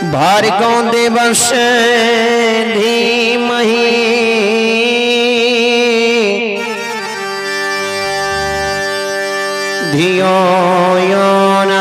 भर्गो दिवस धीमहि धियो यो न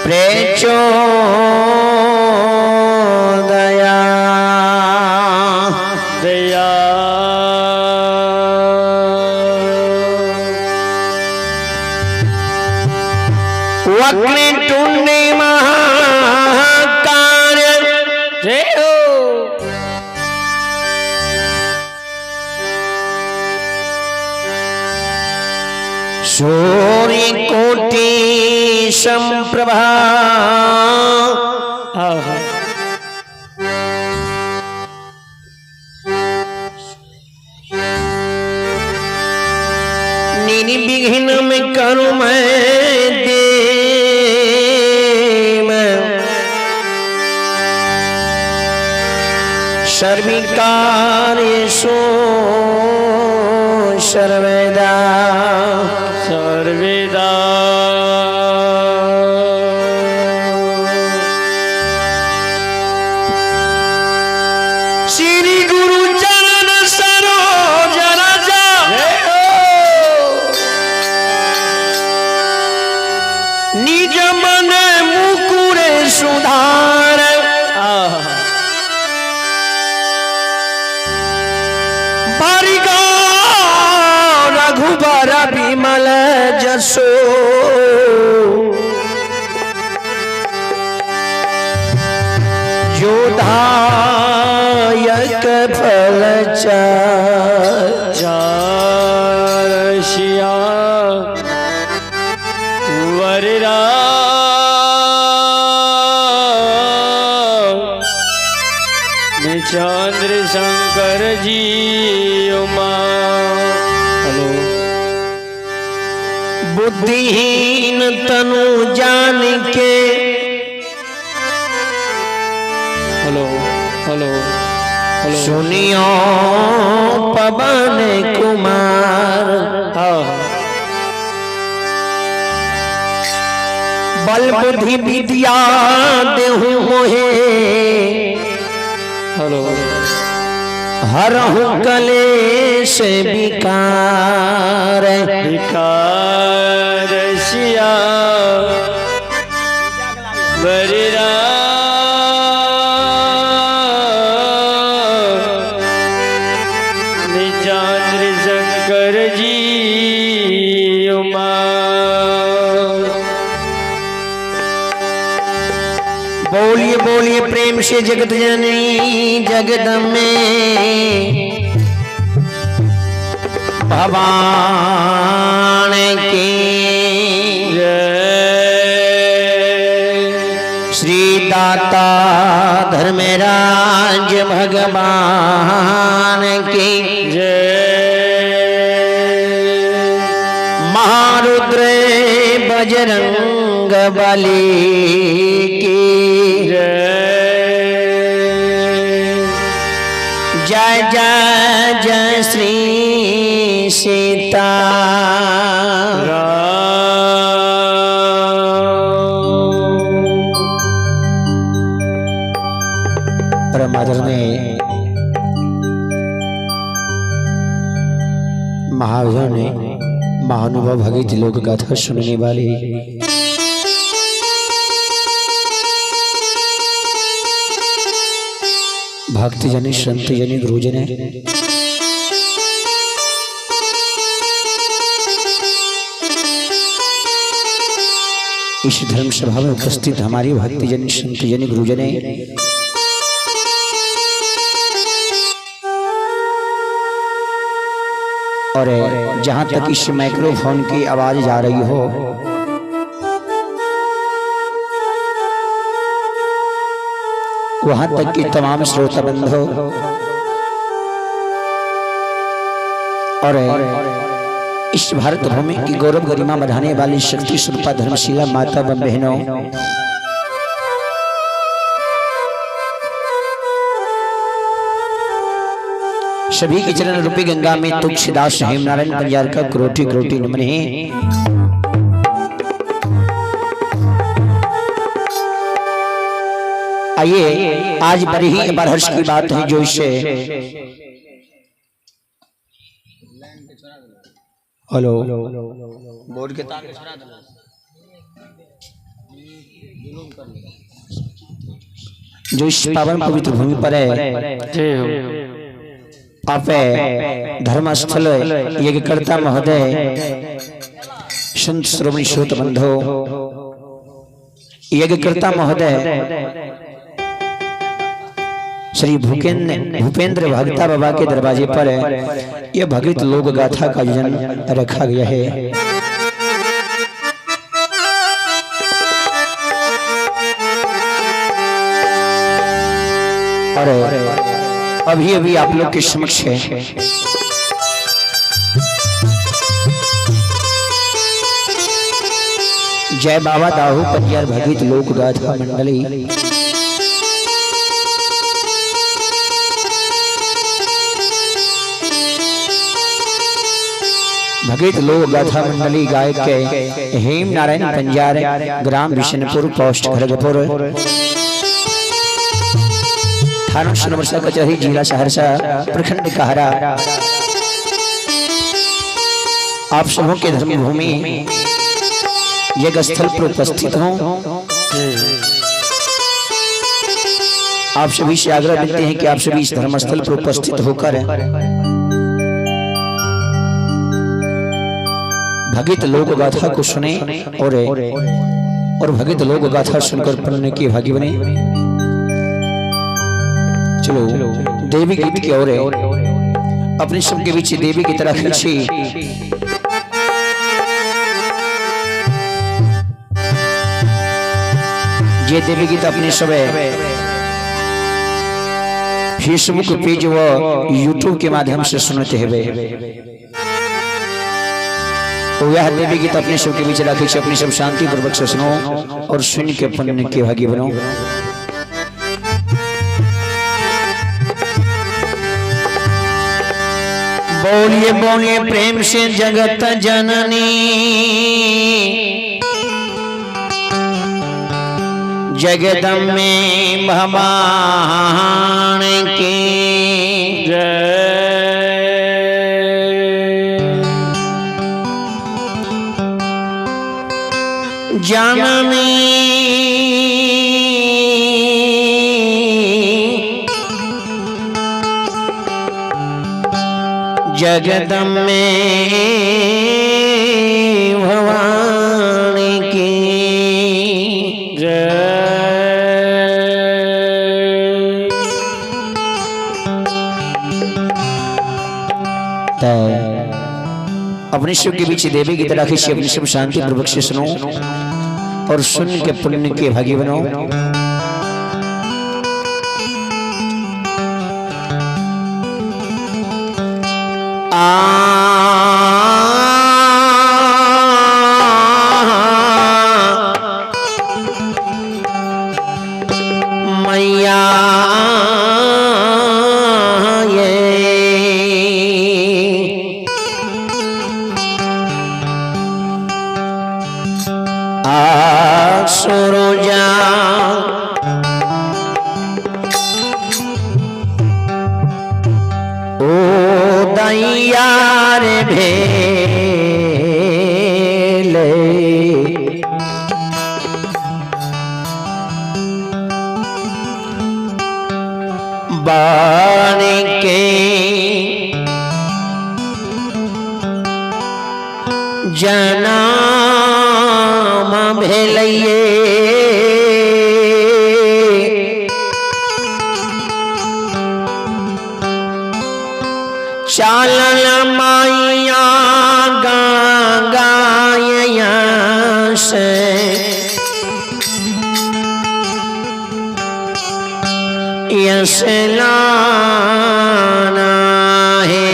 प्रचोदया। दया। वक्रतुंड महाकाय जय हो। सूर्य कोटि संप्रभा आहा। निर्विघ्न में करूं मैं देव सर्विकार्येषु सर्वदा सर्वेदा। श्री गुरु चरण सरोज रज जय हो। निज मन मुकुर सुधार आहा। बारिका रघुबर विमल जसो जोधायक फल चार शिया वररा चंद्र शंकर जी उमा। हेलो। बुद्धिहीन तनु जान के हेलो हेलो हेलो। सुनियो पवन कुमार हाँ। बल बुद्धि विद्या देहु मोहे हेलो। हरहु कलेश विकार विकार शिया वररा चंद्र शंकर जी उमा। बोलिए बोलिए प्रेम से जगत जननी जगदम्बे भवान की जय। श्री दाता धर्मराज भगवान की जय। महारुद्र बजरंग बली की जय। जय जय जय श्री सीता राम। परम आदरणीय महाजन ने महानुभाव भगत लोक गाथा सुनने वाले भक्तजन संतजन गुरुजन इस धर्म सभा में उपस्थित हमारी भक्तजन संतजन गुरुजन और जहां तक इस माइक्रोफोन की आवाज जा रही हो वहां तक की तमाम श्रोता बंधु और इस भारत भूमि की गौरव गरिमा बढ़ाने वाली शक्ति स्वरूपा धर्मशीला माता व बहनों, सभी के चरण रूपी गंगा में तुलसीदास हेमनारायण पंजार का क्रोटी क्रोटी नमन है। आइए, आज बड़ी ही बड़ हर्ष की बात है जो इसे हेलो बोर्ड के तार जो इस पावन पवित्र भूमि पर है जय हो। आप धर्मस्थल यज्ञकर्ता महोदय संत श्रोमणी श्रोत बंधो यज्ञकर्ता महोदय श्री भूपेंद्र भूपेंद्र भगता बाबा के दरवाजे पर यह भगत लोक गाथा का आयोजन रखा गया है। और अभी अभी आप लोग के समक्ष है जय बाबा दाहू पंजार भगत लोक गाथा मंडली। भगत लोक गाथा मंडली गायक के हेम नारायण पंजार, ग्राम बिशनपुर, पोस्ट खड़गपुर, थाना सोनबरसा कचहरी, जिला सहरसा, प्रखंड कहरा। आप सबों के धर्मभूमि यज्ञ स्थल पर उपस्थित हों। आप सभी से आग्रह मिलते हैं कि आप सभी इस धर्मस्थल पर उपस्थित होकर भगत लोक गाथा को सुने और भगत लोक गाथा सुनकर पुण्य के भागी बने। चलो देवी गीत की ओर अपने सबके बीच देवी की तरह खींची। ये देवी गीत अपने सब फेसबुक पेज व यूट्यूब के माध्यम से सुनते हुए तो यह देवी गीत अपने सबके बीच रखे, अपने सब शांति पूर्वक से सुनो और सुन के पुण्य के भागी बनो। बोलिए बोलिए प्रेम से जगत जननी जगदम्बे भवानी की जय। जननी जगदम्बे भवानी की जय। अपने शिव के बीच देवी की तरह खींची, अपने शिव शांति पूर्वक से सुनो और सुन के पुण्य के भागी बनो। आ मैया ये आ सुरुजा ओ दैयार भेले बाण के जनाम भेलैये चालल माइया गंगाया से यसलाना है।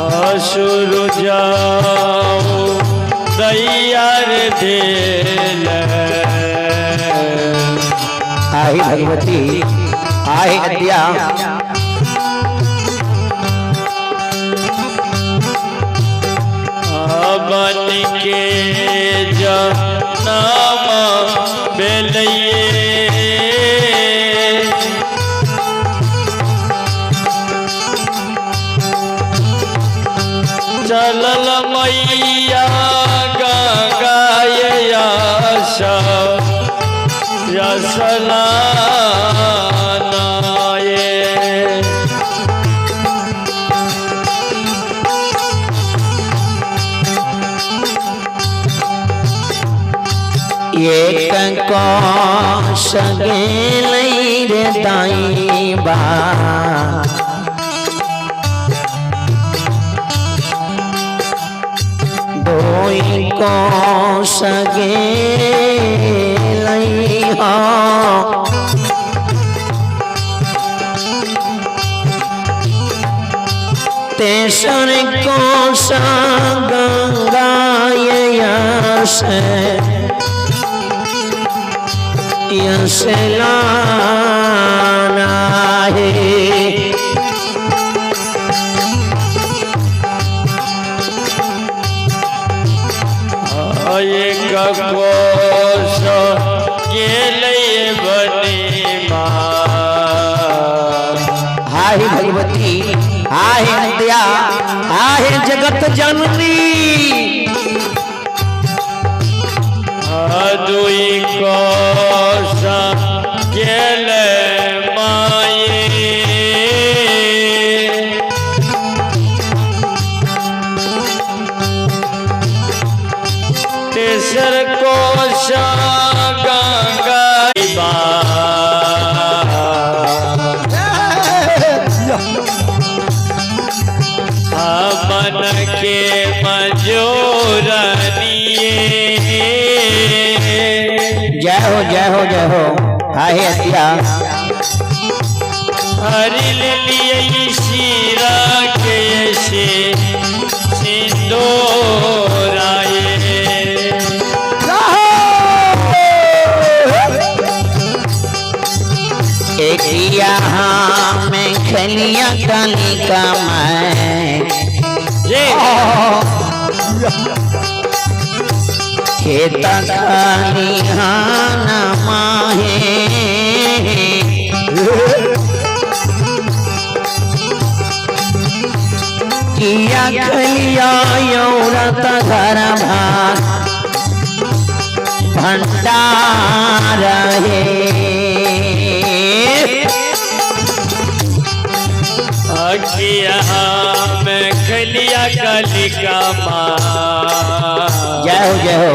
असुर जाओ दैयार दिल। आहे भगवती आहे अद्या बन के जनम भेलैये। चलल मैया गंगा यश यसनाये। एक कोस गेलै रे दाई बा, दोई कोस गेलै हो, तेसर कोस गंगा यश यसलाना है। एक कोस गेलै बनी माँ। हाय भगवती, हाय दया, हाय जगत जननी। दुई कोस गेलै माये। तेसर कोस गंगा बा। मन के मजोरनिए। जय हो जय हो जय हो, हाय अतिया। हरि लिए शिरा के से सिंदूराये। एक यहाँ में खलिया काली का मैं जे खेत खाली हाना माहे, किया खलिया यौरत घर भार भंडार है। अखिया में खलिया कालिका माँ। जय हो जय हो।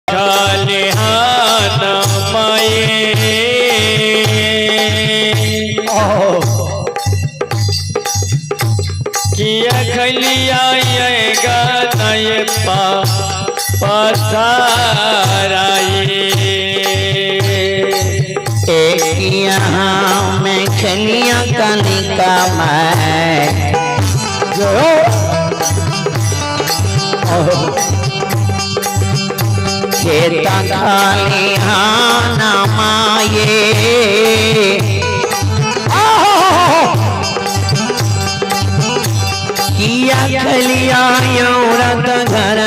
खलिहान माये। किया खलिया ये गाना पा पथराये। एक यहाँ में खलिया कालिका मैं खेत खाली हाना माये, किया खलिया यौरत घर